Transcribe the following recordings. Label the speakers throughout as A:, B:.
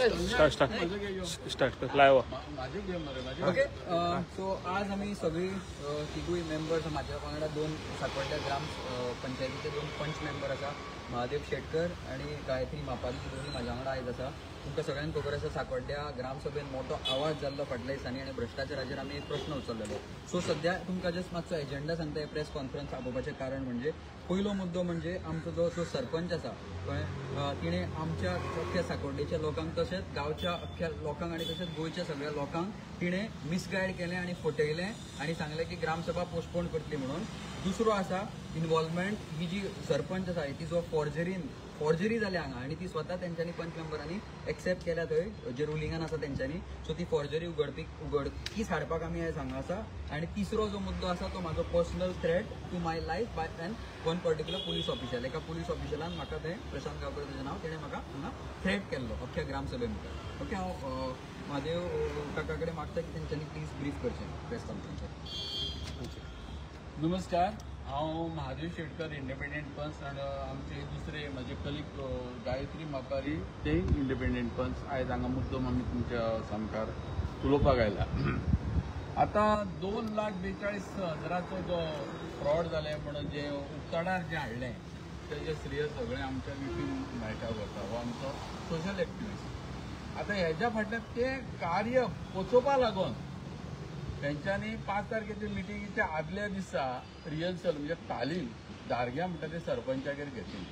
A: Start start start live.
B: Okay, so आज आमी सगळी तिगूय मेंबर्स, म्हाज्या वांगडा दोन साकोड्ड्या ग्राम पंचायतीचे दोन पंच मेंबर आसा, महादेव शेटकर आनी गायत्री मापारी, दोनूय म्हाज्या वांगडा आयज आसा. तुमकां सगळ्यांक खबर आसा, साकोड्ड्या ग्रामसभेन मोठो आवाज जाल्लो फाटल्या दिसांनी आनी भ्रश्टाचाराचेर आमी एक प्रश्न उचललेलो. सो सद्या तुमकां जस्ट मातसो एजेंडा सांगता. हे प्रेस कॉन्फरन्स आपोवपाचें कारण म्हणजे पयलो मुद्दो म्हणजे आमचो जो जो सरपंच आसा, कळ्ळें, तिणें आमच्या अख्ख्या साकोड्डेच्या लोकांक तशेंच गांवच्या अख्ख्या लोकांक आनी तशेंच गोंयच्या सगळ्या लोकांक तिणें मिसगायड केलें आनी फटयलें आनी सांगलें की ग्रामसभा पोस्टपोन करतली म्हणून. दुसरो आसा इन्वॉल्वमेंट, ही जी सरपंच आसा तिजो फॉर्जरी जाल्या हांगा आनी ती स्वता तेंच्यांनी पंच मेंबरांनी एक्सेप्ट केल्या थंय जे रुलिंगान आसा तेंच्यांनी. सो ती फॉर्जरी उगडकीस हाडपाक आमी आयज हांगा आसा. आनी तिसरो जो मुद्दो आसा तो म्हाजो personal threat to my life by an one particular police official. एका पुलीस ऑफिशलान म्हाका थंय, प्रशांत गांवकर तेजें नांव, तेणें म्हाका हांगा थ्रेट केल्लो अख्ख्या ग्रामसभे मुखार. ओके, हांव महादेव काका कडेन मागता की तेंच्यांनी प्लीज ब्रीफ करचें प्रेस कॉन्फरन्सार.
C: नमस्कार, हांव महादेव शेटकर, इंडिपेंडंट पंच, आनी आमचे दुसरे म्हजे कलीग गायत्री मापारी, ते इंडिपेंडंट पंच. आयज हांगा मुद्दम आमी तुमच्या सामकार उलोवपाक आयला. आतां 2,42,000 जो फ्रॉड जाले म्हणून जे उक्ताडार जें हाडलें तेजें श्रेय सगळें आमच्या विपीन नायकाक वता, हो आमचो सोशल एक्टिविस्ट. आतां हेज्या फाटल्यान तें कार्य पोचोवपा लागून तेंच्यांनी 5 तारखेच्या मिटिंगेच्या आदल्या दिसा रिहर्सल म्हणजे तालीम दारग्या म्हणटा ते सरपंचागेर घेतली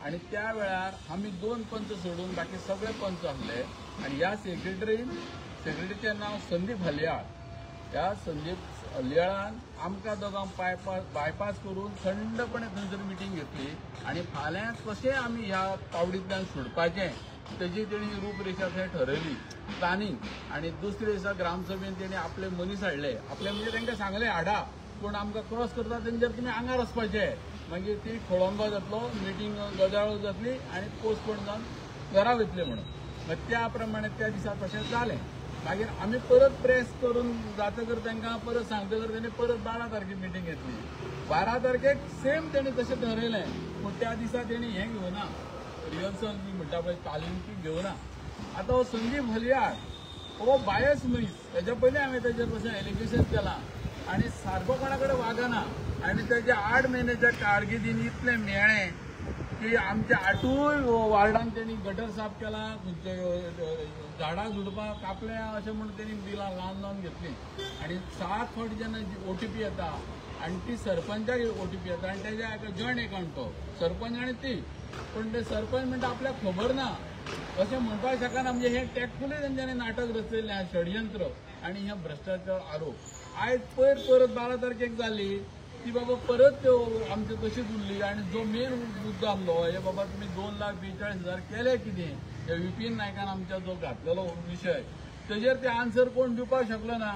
C: आनी त्या वेळार आमी 2 पंच सोडून बाकी सगळे पंच आसले. आनी ह्या सेक्रेटरीचें नांव संदीप हलयाळ. ह्या संदीप हलयाळान आमकां दोगांक बायपास करून थंडपणे थंयसर मिटींग घेतली आनी फाल्यां कशें आमी ह्या पावडींतल्यान सुटपाचें तेजी तेणी रूपरेशा थंय ठरयली, प्लॅनिंग. आनी दुसरे दिसा ग्रामसभेन तेणी आपले मनीस हाडले, आपले म्हणजे तांकां सांगलें हाडा, पूण आमकां क्रॉस करता तेंच्यार तुमी आंगार वचपाचें, मागीर ती खोळंबा जातलो, मिटींग गजाळ जातली आनी पोस्टपोन जावन घरा वयतले म्हणून. मागीर त्या प्रमाणे त्या दिसा तशें जालें. मागीर आमी परत प्रेस करून जातकर तांकां परत सांगतकर तेणी परत 12 तारखेक मिटींग घेतली. 12 तारखेक सेम तेणी तशें ठरयलें, पूण त्या दिसा तेणी हें घेवना, रिहर्सल बी म्हणटा पळय तालीम ती घेवना. आतां हो संदीप हलयाळ हो बायस मनीस, तेज्या पयलीं हांवें तेजेर तशें एलिगेशन केलां आनी सारको कोणा कडेन वागना. आनी तेज्या 8 म्हयन्याच्या कारकिर्दीन इतलें मेळ्ळें की आमच्या 8 वार्डान तेणी गटर साफ केला, झाडां झुडपां कापल्या अशें म्हणून तेणी बिलां लावन लावन घेतलीं. आनी 7 फावटी जेन्ना OTP येता आनी ती सरपंचाक OTP येता आनी तेज्या जॉयंट एकावंट तो सरपंच आनी ती, पूण ते सरपंच म्हणटा आपल्याक खबर ना अशें म्हणपाक शकना. म्हणजे हें टॅक्टफुली तेंच्यांनी नाटक रचयल्लें आहा, षडयंत्र आनी हे भ्रश्टाचार आरोप. आयज पयर परत 12 तारखेक जाली ती बाबा परत त्यो आमचे तशीच उरली. आनी जो मेन मुद्दो आसलो हे बाबा तुमी 2,42,000 केले कितें, हे विपीन नायकान आमच्या जो घातलेलो विशय तेजेर ते आन्सर कोण दिवपाक शकलो ना.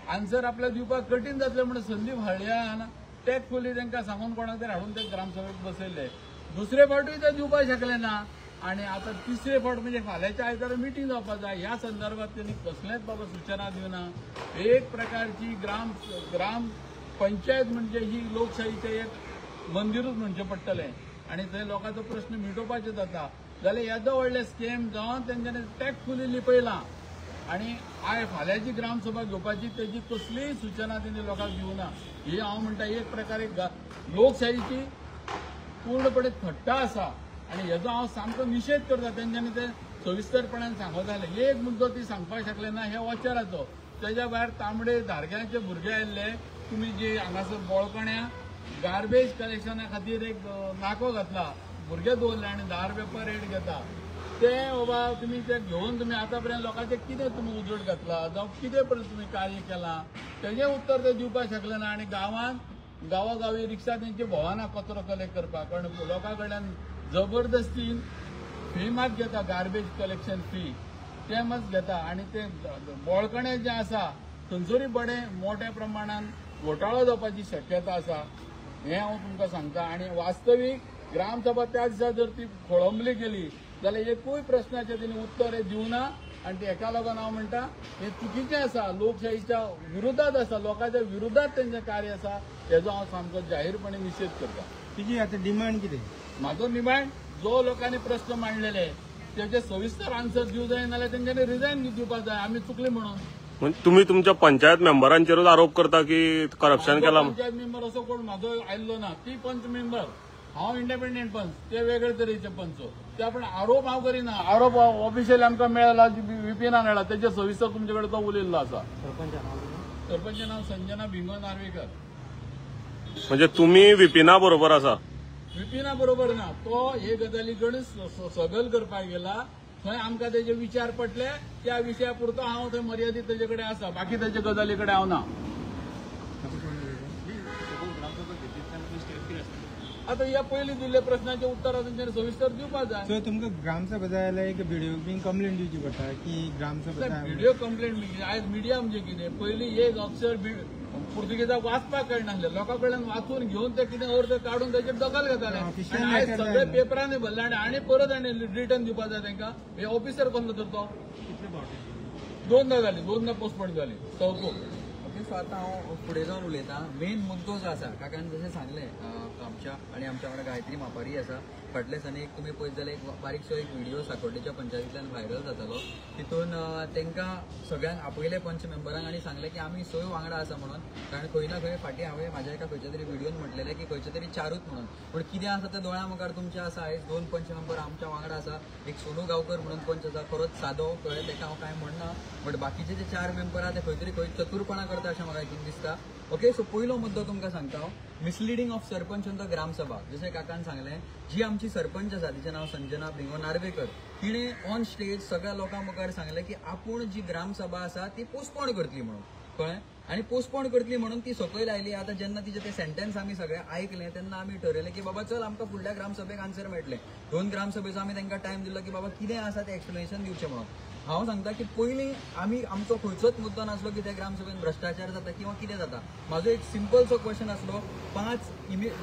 C: आन्सर आपल्याक दिवपाक कठीण जातलें म्हणून संदीप हळयान टॅक्टफुली तांकां सांगून कोणाक तरी हाडून ते ग्रामसभेक बसयले. दुसरे फावटूय ते दिवपाक शकले ना आनी आतां तिसरे फावट म्हणजे फाल्यांच्या आयतारा मिटींग जावपाक जाय. ह्या संदर्भात तेणी कसलेंच बाबा सुचना दिवना. एक प्रकारची ग्राम पंचायत म्हणजे ही लोकशाहीचें एक मंदिरूच म्हणचें पडटलें आनी थंय लोकांचो प्रश्न मिटोवपाचें जाता. जाल्यार येदो व्हडलें स्कॅम जावन तेंच्यांनी टॅक्टफुली लिपयलां आनी आयज फाल्यांची ग्रामसभा घेवपाची तेजी कसलीय सुचना तेणी लोकांक दिवना. ही हांव म्हणटा एक प्रकारे लोकशाहीची पूर्णपणे थट्टा आसा आनी हेजो हांव सामको निशेध करता. तेंच्यांनी ते सविस्तरपणान सांगत जालें. एक मुद्दो ती सांगपाक शकले ना हे वॉचराचो. तेज्या भायर तांबडे धारग्यांचे भुरगे आयिल्ले, तुमी जी हांगासर बोळकण्या गार्बेज कलेक्शना खातीर एक नाको घातला, भुरगे दवरले आनी 10 रुपया पर हेड घेता, ते बाबा तुमी ते घेवन तुमी आतां पर्यंत लोकांचें कितें तुमी उजवाड घातला जावं कितें पर्यंत तुमी कार्य केलां तेजें उत्तर ते दिवपाक शकले ना. आनी गांवांत गांवागावी रिक्षा तेंची भोंवना कचरो कलेक्ट करपाक, कारण लोकां कडल्यान जबरदस्तीन फी मात घेता, गार्बेज कलेक्शन फी ते मात घेता. आनी ते बोळकणे जें आसा थंयसरूय बरें मोठ्या प्रमाणान घोटाळो जावपाची शक्यता आसा हें हांव तुमकां सांगता. आनी वास्तवीक ग्रामसभा त्या दिसा जर ती खोळंबली गेली जाल्यार एकूय प्रश्नाचें तेणी उत्तर हें दिवना. आनी हेका लागून हांव म्हणटा हें चुकीचें आसा, लोकशाहीच्या विरोधात आसा, लोकांच्या विरोधात तेंचें कार्य आसा, हेजो हांव सामको जाहीरपणे निशेध करता.
D: तुजी आतां डिमांड कितें?
C: म्हाजो डिमांड जो लोकांनी प्रश्न मांडलेले तेजे सविस्तर आन्सर दिवं जाय, नाल्यार तेंच्यांनी रिजायन दिवपाक जाय आमी चुकले म्हणून.
A: तुम्ही तुमच्या पंचायत मेंबरांचेरूच आरोप करता की करप्शन केला?
C: पंचायत मेंबर असो कोण म्हाजो आयल्लो ना. ती पंच मेंबर, हांव इंडिपेंडंट पंच, ते वेगळे तरेचे पंच. ते आपण आरोप हांव करिना. आरोप ऑफिशियली आमकां मेळला, विपीनान मेळ्ळा, तेजे सविस्तर तुमचे कडेन तो उलयल्लो आसा. सरपंच नांव संजना भिंगो नार्वेकर.
A: म्हणजे तुम्ही विपिना बरोबर आसा?
C: विपिना बरोबर ना, तो हे गजाली कडेन सगल करपाक गेला थंय आमकां तेजे विचार पटले, त्या विशया पुरतो हांव थंय मर्यादीत तेजे कडेन आसा, बाकी तेजे गजाली कडेन हांव ना. आतां ह्या पयलीं दिल्ल्या प्रश्नाचे उत्तरां तेंच्यांनी सविस्तर दिवपाक जाय.
D: सो तुमकां ग्रामसभा जाय जाल्यार एक व्हिडियो बीन कंप्लेंट दिवची पडटा की ग्रामसभा
C: व्हिडियो कंप्लेंट आयज मिडिया म्हणजे कितें, पयलीं एक अक्षर पुर्तुगेजाक वाचपाक कळनासलें, लोकां कडल्यान वाचून घेवन ते कितें अर्थ काडून तेचेर दखल घेताले. आयज सगळे पेपरांनी भरले आनी परत आनी रिटर्न दिवपाक जाय तांकां. हे ऑफिसर कसलो तर तो? दोनदा जाली, दोनदा पोस्टपोन जाली चौथो.
B: ओके, सो आतां हांव फुडें जावन उलयतां. मेन मुद्दो जो आसा, काकान जशें सांगलें आमच्या आनी आमच्या वांगडा गायत्री मापारी आसा. फाटल्या दिसांनी एक तुमी पळयत जाल्यार एक बारीकसो एक व्हिडिओ साकोड्डेच्या पंचायतींतल्यान व्हायरल जातालो. तितून तांकां सगळ्यांक आपयले पंच मेंबरांक आनी सांगलें की आमी सय वांगडा आसा म्हणून. कारण खंय ना खंय फाटीं हांवें म्हाज्या एका खंयच्या तरी व्हिडियोन म्हटलेलें की खंयचे तरी चारूच म्हणून, पूण कितें आसा तें दोळ्या मुखार तुमचें आसा. आयज 2 पंच मेंबर आमच्या वांगडा आसा. एक सोनू गांवकर म्हणून पंच आसा, खरोच सादो, कळ्ळें, ताका हांव कांय म्हणना, बट बाकीचे जे 4 मेंबर आसा ते खंय तरी खंय चतुरपणां करता अशें म्हाका हितून दिसता. ओके, सो पयलो मुद्दो तुमकां सांगता हांव, misleading of sarpanch on the gram sabha. जशें काकान सांगलें, जी आमची सरपंच आसा तिचें नांव संजना भिंगो नार्वेकर, तिणें ऑन स्टेज सगळ्या लोकां मुखार सांगलें की आपूण जी ग्रामसभा आसा ती पोस्टपोन करतली म्हणून, कळ्ळें, आनी पोस्टपोन करतली म्हणून ती सकयल आयली. आतां जेन्ना तिचें तें सेंटेन्स आमी सगळें आयकलें तेन्ना आमी ठरयलें की बाबा चल आमकां फुडल्या ग्रामसभेक आन्सर मेळटलें. 2 ग्रामसभेचो आमी तांकां टायम दिलो की बाबा कितें आसा तें एक्सप्लेनेशन दिवचें म्हणून. हांव सांगता की पयलीं आमी आमचो खंयचोच मुद्दो नासलो की त्या ग्रामसभेन भ्रश्टाचार जाता किंवा कितें जाता. म्हाजो एक सिंपलसो क्वेश्चन आसलो, 5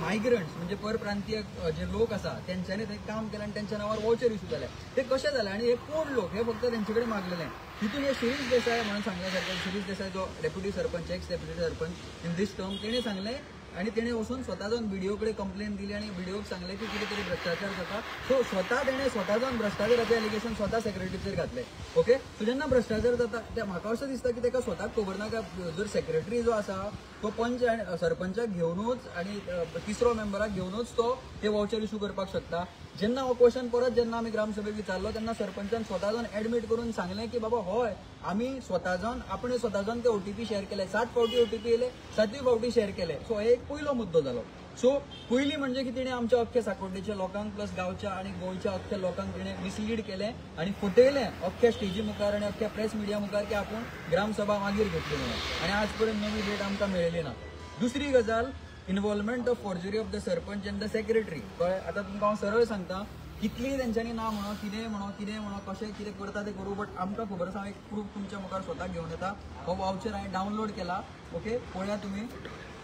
B: मायग्रंट्स म्हणजे परप्रांतीय जे लोक आसा तेंच्यांनी थंय काम केलें आनी तेंच्या नांवार वॉचर इशू जाले, ते कशें जाले आनी हे कोण लोक हे फक्त तेंचे कडेन मागलेले. तितून हे शिरीष देसाय म्हणून सांगल्या सारकें, शिरीष देसाय जो deputy sarpanch, ex deputy sarpanch in this term, तेणें सांगलें आनी तेणें वचून स्वता जावन बीडीओ कडेन कंप्लेन दिली आनी बीडीओक सांगलें की कितें तरी भ्रश्टाचार जाता. सो स्वता तेणें स्वता जावन भ्रश्टाचाराचें एलिगेशन स्वता सेक्रेटरीचेर घातलें. ओके, सो जेन्ना भ्रश्टाचार जाता ते म्हाका अशें दिसता की ताका स्वताक खबर ना काय जर सेक्रेटरी जो आसा तो पंच आनी सरपंचाक घेवनूच आनी तिसरो मेंबराक घेवनूच तो ते वावचर इशू करपाक शकता. जेन्ना हो क्वेश्चन परत जेन्ना आमी ग्रामसभेक विचारलो तेन्ना सरपंचान स्वता जावन एडमीट करून सांगलें की बाबा हय आमी स्वता जावन आपणे स्वता जावन ते ओटीपी शेअर केले, 7 फावटी ओटीपी येयले, 7 फावटी शेअर केले. सो हे एक पयलो मुद्दो जालो. सो पयली म्हणजे की तिणें आमच्या अख्ख्या साकोड्डेच्या लोकांक प्लस गांवच्या आनी गोंयच्या अख्ख्या लोकांक तिणें मिसलीड केलें आनी फटयलें अख्ख्या स्टेजी मुखार आनी अख्ख्या प्रेस मिडिया मुखार की आपूण ग्रामसभा मागीर घेतली म्हणून, आनी आज पर्यंत नवी डेट आमकां मेळ्ळी ना. दुसरी गजाल, involvement of forgery of the sarpanch and the secretary. कळ्ळें, आतां तुमकां हांव सरळ सांगता, कितलीय तेंच्यांनी ना म्हणो, कितेंय म्हणो, कितेंय म्हणो, कशें कितें करता तें करूं, बट आमकां खबर आसा. हांव एक प्रूफ तुमच्या मुखार स्वताक घेवन येता. हो वावचर हांवें डावनलोड केला. ओके, पळया तुमी,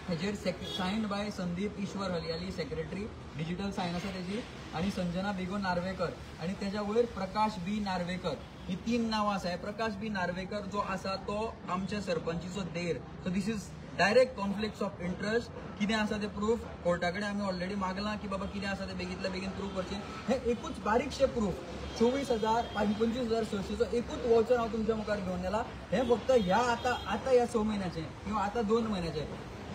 B: हेजेर signed by Sandeep Ishwar Haliyali secretary, digital sign आसा तेजी, आनी संजना बेगो नार्वेकर आनी तेज्या वयर प्रकाश बी नार्वेकर, ही 3 नांवां आसा. प्रकाश बी नार्वेकर जो आसा तो आमच्या सरपंचीचो देर. So this is direct conflict of interest. कितें आसा तें प्रूफ कोर्टा कडेन आमी ऑलरेडी मागलां की बाबा कितें आसा तें बेगींतल्या बेगीन प्रूफ करचें. हें एकूच बारीकशें प्रूफ, 24,000 25,600 एकूच वॉचर हांव तुमच्या मुखार घेवन येला. हें फक्त ह्या आतां आतां ह्या 6 म्हयन्याचें किंवा आतां 2 म्हयन्याचें.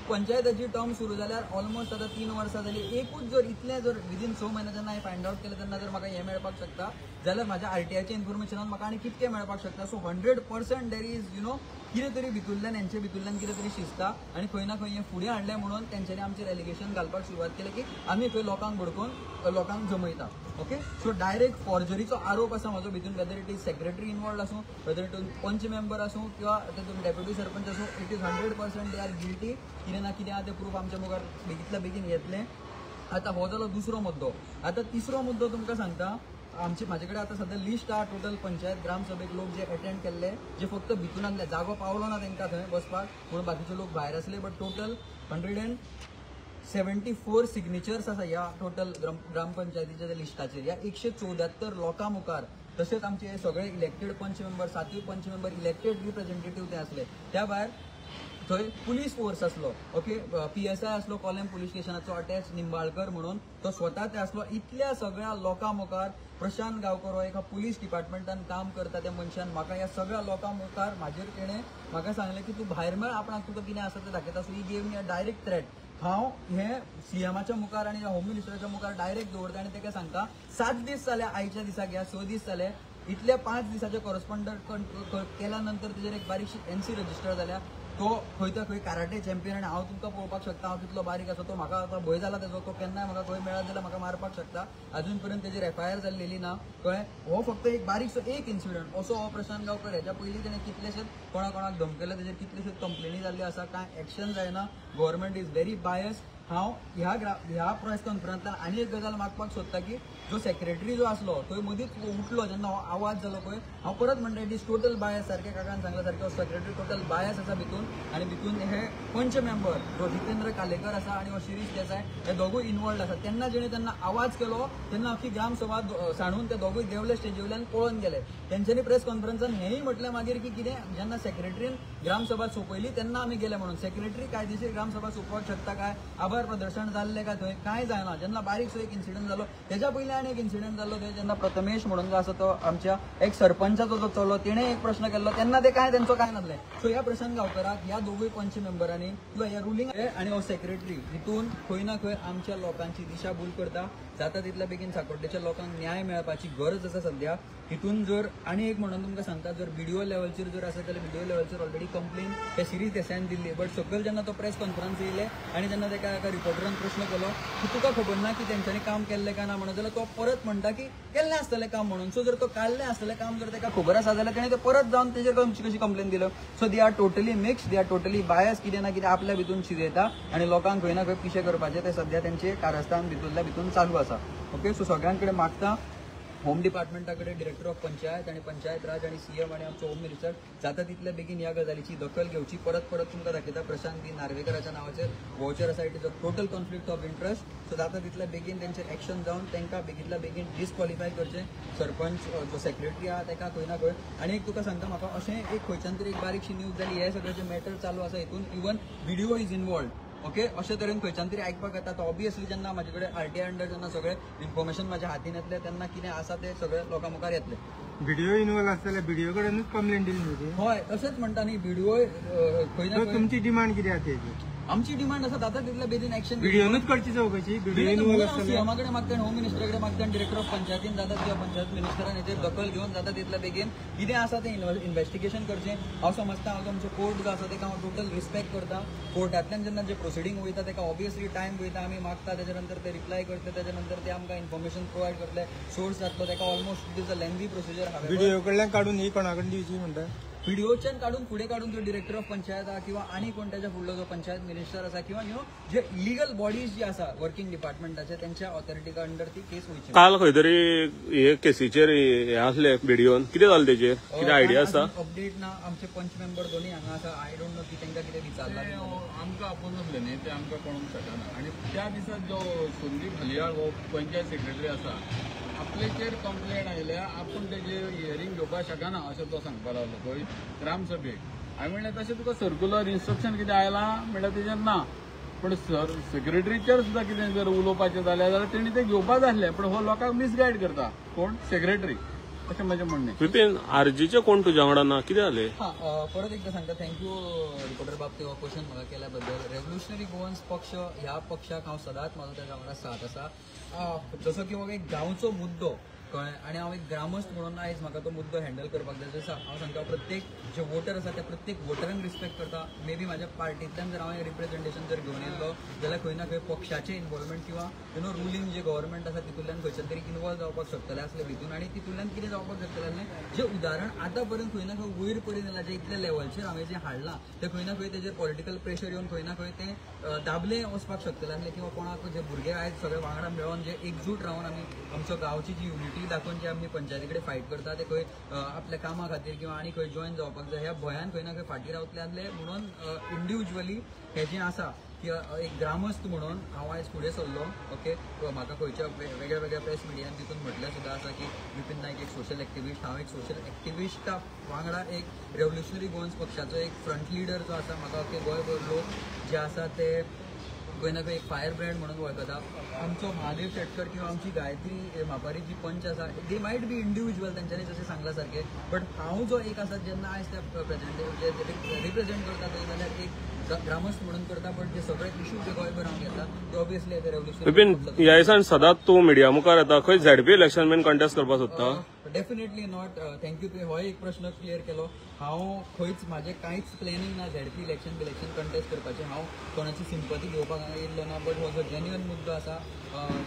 B: पंचायताची टर्म सुरू जाल्यार ऑलमोस्ट आतां 3 वर्सां जालीं. एकूच जर इतलें जर विदीन 6 म्हयने जेन्ना हांवें फायंड आवट केलें तेन्ना जर म्हाका हें मेळपाक शकता जाल्यार म्हाज्या आरटीआयच्या इन्फॉर्मेशनान म्हाका आनी कितकें मेळपाक शकता. So 100% there is you know कितें तरी भितुल्ल्यान हेंचे भितुल्ल्यान कितें तरी शिजता आनी खंय ना खंय हें फुडें हाडलें म्हणून तेंच्यांनी आमचेर एलिगेशन घालपाक सुरवात केली की आमी खंय लोकांक भडकोवन लोकांक जमयता. ओके, सो डायरेक्ट फॉर्जरीचो आरोप आसा म्हाजो भितून, whether it is secretary involved आसूं, weather it is panch member आसूं किंवा तेतून डेप्युटी सरपंच आसूं, it is 100% they are guilty. कितें ना कितें आहा तें प्रूफ आमच्या मुखार बेगींतल्या बेगीन येतलें. आतां हो जालो दुसरो मुद्दो. आतां तिसरो मुद्दो तुमकां सांगता, आमचे म्हाजे कडेन आतां सद्या लिस्ट आहा टोटल पंचायत ग्रामसभेक लोक जे अटेंड केल्ले, जे फक्त भितून आसले, जागो पावलो ना तांकां थंय बसपाक म्हणून बाकीचे लोक भायर आसले, बट टोटल 174 सिग्नेचर्स आसा ह्या टोटल ग्रामपंचायतीच्या लिस्टाचेर. ह्या 174 लोकां मुखार, तशेंच आमचे सगळे इलेक्टेड पंच मेंबर, 7 पंच मेंबर इलेक्टेड रिप्रेझेंटेटीव ते आसले. त्या भायर थंय पुलीस फोर्स आसलो, ओके, PSI आसलो कोलम पुलीस स्टेशनाचो अटॅच निंबाळकर म्हणून, तो स्वता ते आसलो. इतल्या सगळ्या लोकां मुखार प्रशांत गांवकर हो एका पुलीस डिपार्टमेंटान काम करता त्या मनशान म्हाका ह्या सगळ्या लोकां मुखार म्हाजेर तेणें म्हाका सांगलें की तूं भायर मेळ, आपणाक तुका कितें आसा तें दाखयता. So he gave me a direct threat. हांव हे सीएमाच्या मुखार आनी होम मिनिस्टराच्या मुखार डायरेक्ट दवरता आनी तेका सांगता 7 दीस जाले आयच्या दिसाक, ह्या 6 दीस जाले, इतल्या 5 दिसाचे कॉरस्पॉन्डंट केल्या नंतर तेजेर एक बारीकशी NC register जाल्या. तो खंय तर खंय कराटे चॅम्पियन आनी हांव तुमकां पळोवपाक शकता हांव कितलो बारीक आसा. तो म्हाका आतां भंय जाला तेजो, तो केन्नाय म्हाका खंय मेळत जाल्यार म्हाका मारपाक शकता. अजून पर्यंत तेजेर FIR जाल्लेली ना. कळ्ळें, हो फक्त एक बारीकसो एक इन्सिडंट असो हो प्रशांत गांवकर. हेच्या पयलीं तेणें कितलेशेच कोणा कोणाक धमकयले, तेजेर कितलेशेच कंप्लेनी जाल्ल्यो आसा, कांय एक्शन जायना. Government is very bias. हांव ह्या प्रेस कॉन्फरन्सांतल्यान आनी एक गजाल मागपाक सोदता की जो सेक्रेटरी जो आसलो थंय मदींच उठलो जेन्ना हो आवाज जालो पळय, हांव परत म्हणटा it is total bias. सारकें काकान सांगला सारकें हो सेक्रेटरी टोटल बायस आसा भितून, आनी भितून हे पंच मेंबर जो जितेंद्र कालेकर आसा आनी हो शिरीष देसाय हे दोगूय इनवॉल्ड आसा. तेन्ना जेणे तेन्ना आवाज केलो तेन्ना अख्खी ग्रामसभा सांडून ते दोगूय देंवले स्टेजीवयल्यान पळोवन गेले. तेंच्यांनी प्रेस कॉन्फरन्सान हेंय म्हटलें मागीर की कितें जेन्ना सेक्रेटरीन ग्रामसभा सोंपयली तेन्ना आमी गेले म्हणून. सेक्रेटरी कायदेशीर ग्रामसभा सोंपोवपाक शकता काय? आभार प्रदर्शन जाल्लें काय थंय? कांय जायना. जेन्ना बारीकसो एक इन्सिडंट जालो तेज्या पयलीं आनी एक इन्सिडंट जाल्लो थंय जेन्ना प्रथमेश म्हणून जो आसा तो आमच्या एक सरपंचाचो जो चलो तेणें एक प्रश्न केल्लो तेन्ना ते कांय तेंचो कांय नासलें. सो ह्या प्रशांत गांवकराक ह्या दोगूय पंच मेंबरांनी किंवा ह्या रुलींग आनी हो सेक्रेटरी हितून खंय ना खंय आमच्या लोकांची दिशाभूल करता. जाता तितल्या बेगीन साकोड्डेच्या लोकांक न्याय मेळपाची गरज आसा सद्या. हितून जर आनी एक म्हणून तुमकां सांगता, जर बीडीओ लेवलचेर जर आसा जाल्यार बीडीओ लेवलचेर ऑलरेडी कंप्लेन त्या शिरीष देसायान दिल्ली. बट सकयल जेन्ना तो प्रेस कॉन्फरन्स येयले आनी जेन्ना तेका एका रिपोर्टरान प्रश्न केलो की तुका खबर ना की तेंच्यांनी काम केल्लें काय ना म्हणून, जाल्यार तो परत म्हणटा की केल्लें आसतलें काम म्हणून. सो जर तो काडलें आसतलें काम जर तेका खबर आसा जाल्यार तेणें तें परत जावन तेजेर कशी कंप्लेन दिलो. So they are totally mix, they are totally bias. कितें ना कितें आपल्या भितून शिजयता आनी लोकांक खंय ना खंय पिशें करपाचें तें सद्या तेंचें कारस्थान भितूरल्या भितून चालू आसा. ओके, सो सगळ्यां कडेन मागता होम डिपार्टमेंटा कडेन, डिरेक्टर ऑफ पंचायत आनी पंचायत राज आनी सीएम आनी आमचो होम मिनिस्टर जाता तितले बेगीन ह्या गजालीची दखल घेवची. परत परत तुमकां दाखयता प्रशांत बी नार्वेकराच्या नांवाचेर वॉचर आसा, it is a total conflict of interest. So जाता तितले बेगीन तेंचेर एक्शन जावन तांकां बेगींतल्या बेगीन डिस्क्वॉलिफाय करचें. सरपंच जो सेक्रेटरी आहा ताका खंय ना खंय. आनी एक तुका सांगता, म्हाका अशें एक खंयच्यान तरी एक बारीकशी न्यूज जाली, हे सगळें जें मॅटर चालू आसा हितून even BDO is involved. Okay, अशे तरेन खंयच्यान तरी आयकपाक येता. तो ऑबियसली जेन्ना म्हाजे कडेन RTI under जेन्ना सगळें इन्फॉर्मेशन म्हाज्या हातीन येतलें तेन्ना कितें आसा तें सगळें लोकां मुखार येतलें.
D: बीडीओ इन्वॉल्व आसता जाल्यार बीडीओ कडेनूच कंप्लेन दिली न्ही?
B: हय, तशेंच म्हणटा न्ही बीडीओ खंय ना.
D: तुमची डिमांड कितें आसा तेजी?
B: आमची डिमांड आसा जाता तितल्या बेगीन एक्शन
D: बीडीओनूच करची चवकशी. बीडीओ इन्वॉल्व आसता
B: सीएमा कडेन मागता, होम मिनिस्टरा कडेन मागता, डिरेक्टर ऑफ पंचायतीन जाता किंवा पंचायत मिनिस्टरान हेजेर दखल घेवन जाता तितल्या बेगीन कितें आसा तें इन्वेस्टिगेशन करचें. हांव समजता हांव आमचो कोर्ट जो आसा तेका हांव टोटल रिस्पेक्ट करता. कोर्टांतल्यान जेन्ना जे प्रोसिडींग वयता तेका ऑबियसली टायम वयता, आमी मागता, तेच्या नंतर ते रिप्लाय करतले, तेच्या नंतर ते आमकां इन्फॉर्मेशन प्रोवायड करतले, सोर्स जातलो तेका almost it is a lengthy procedure.
D: BDO कडल्यान काडून ही कोणा कडेन दिवची म्हणटा?
B: बीडीओच्यान काडून फुडें काडून जो डिरेक्टर ऑफ पंचायत आहा किंवा आनी कोण तेच्या फुडलो जो पंचायत मिनिस्टर आसा किंवा you know J illegal bodies जी आसा वर्किंग डिपार्टमेंटाचे तेंच्या ऑथॉरिटीका अंडर ती केस वयची.
A: काल खंय तरी हे केसीचेर हे आसले बीडीओन, कितें जालें तेजेर? कितें आयडिया आसा?
B: अपडेट ना. आमचे पंच मेंबर दोनूय हांगा आसा, I don't know की तांकां कितें विचारलां.
C: आमकां आपोवन आसलें न्ही तें आमकां कळोंक शकना. आनी त्या दिसा जो संदीप हलियाळ हो पंचायत सेक्रेटरी आसा आपल्याचेर कंप्लेन आयल्या, आपूण तेजेर हियरींग घेवपाक शकना अशें तो सांगपाक लागलो खंय ग्रामसभेक. हांवें म्हणलें तशें तुका सर्क्युलर इन्स्ट्रक्शन कितें आयलां? म्हणल्यार तेजेर ना. पूण सर सेक्रेटरीचेर सुद्दां कितें जर उलोवपाचें जालें जाल्यार तेणी तें घेवपाक जाय आसलें, पूण हो लोकांक मिसगायड करता कोण सेक्रेटरी अशें म्हजें म्हणणें.
A: विपीन, आरजीचे कोण तुज्या वांगडा ना, कितें जालें?
B: हां, परत एकदां सांगता, thank you reporter बाब ते हो क्वेश्चन म्हाका केल्या बद्दल. रेव्होल्युशनरी गोवन्स पक्ष ह्या पक्षाक हांव सदांच म्हाजो तेज्या वांगडा साथ आसा. जसो की हो एक गांवचो मुद्दो कळ्ळें आनी हांव एक ग्रामस्थ म्हणून आयज म्हाका तो मुद्दो हँडल करपाक जाय. जसो हांव सांगता प्रत्येक जे वोटर आसा त्या प्रत्येक वोटरांक रिस्पेक्ट करता. मे बी म्हाज्या पार्टींतल्यान जर हांवें रिप्रेझेंटेशन जर घेवन येयल्लो जाल्यार खंय ना खंय पक्षाचें इन्वॉल्वमेंट किंवा you know ruling J government आसा तितूंतल्यान खंयच्यान तरी इन्वॉल्व जावपाक शकतलें आसलें भितून आनी तितूंतल्यान कितें जावपाक शकतलें आसलें. जें उदाहरण आतां पर्यंत खंय ना खंय वयर पर्यंत येयलां, जें इतल्या लेवलचेर हांवें जें हाडलां तें खंय ना खंय तेजेर पॉलिटिकल प्रेशर येवन खंय ना खंय तें दाबलें वचपाक शकतलें आसलें किंवा कोणाक जे भुरगे आयज सगळे वांगडा मेळोन जे एकजूट रावन आमी आमचो गांवची जी युनिटी दाखोवन जे आमी पंचायती कडेन फायट करता ते खंय आपल्या कामा खातीर किंवा आनी खंय जॉयन जावपाक जाय ह्या भंयान खंय ना खंय फाटीं रावतले आसले म्हणून इंडिविज्युअली हें जें आसा की एक ग्रामस्थ म्हणून हांव आयज फुडें सरलो. ओके, म्हाका खंयच्या वेगळ्या वेगळ्या प्रेस मिडियान तितून म्हटलें सुद्दां आसा की विपीन नायक एक सोशल एक्टिविस्ट. हांव एक सोशल एक्टिविस्टा वांगडा एक रेव्होल्युशनरी गोवन्स पक्षाचो एक फ्रंट लिडर जो आसा. म्हाका अख्खे गोंयभर लोक जे आसा ते खंय ना खंय एक फायर ब्रँड म्हणून वळखता. आमचो महादेव शेटकर किंवा आमची गायत्री मापारी जी पंच आसा, they might be individual तेंच्यांनी जशें सांगला सारकें, बट हांव जो एक आसा जेन्ना आयज त्या प्रेजेंट रिप्रेजेंट करता थंय जाल्यार एक ग्रामस्थ म्हणून करता, बट जे सगळे इशू जे गोंयभर हांव घेता ते ऑब्वियसली एज रेव्होल्युशन.
A: विपीन, ह्या दिसान सदांच तूं मिडिया मुखार येता, खंय झेडपी इलेक्शन बीन कंटेस्ट करपाक सोदता?
B: Definitely not. Thank you, तुवें हो एक प्रश्न क्लियर केलो. हांव खंयच म्हाजें कांयच प्लॅनिंग ना झेडपी इलेक्शन बिलेक्शन कंटेस्ट करपाचें. हांव कोणाची सिंपती घेवपाक हांगा येयल्लो ना, बट हो जो जेन्युअन मुद्दो आसा,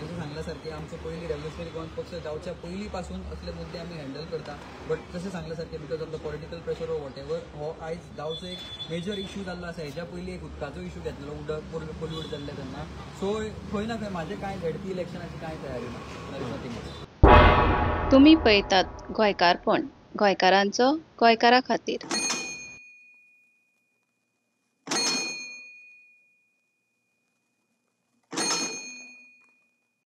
B: जशें सांगल्या सारकें आमचो पयलीं रेव्होल्युशनरी गोवन पक्ष जावच्या पयलीं पासून असले मुद्दे आमी हँडल करता. बट जशें सांगल्या सारकें because of the political pressure or whatever हो आयज गांवचो एक मेजर इशू जाल्लो आसा. हेज्या पयलीं एक उदकाचो इशू घेतलेलो, उदक पोल्यूट जाल्लें तेन्ना. सो खंय ना खंय म्हाजें कांय झेडपी इलेक्शनाची कांय तयारी ना. There is nothing else.
E: तुम्ही पळयतात गोंयकारपण, गोंयकारांचो गोंयकारा खातीर.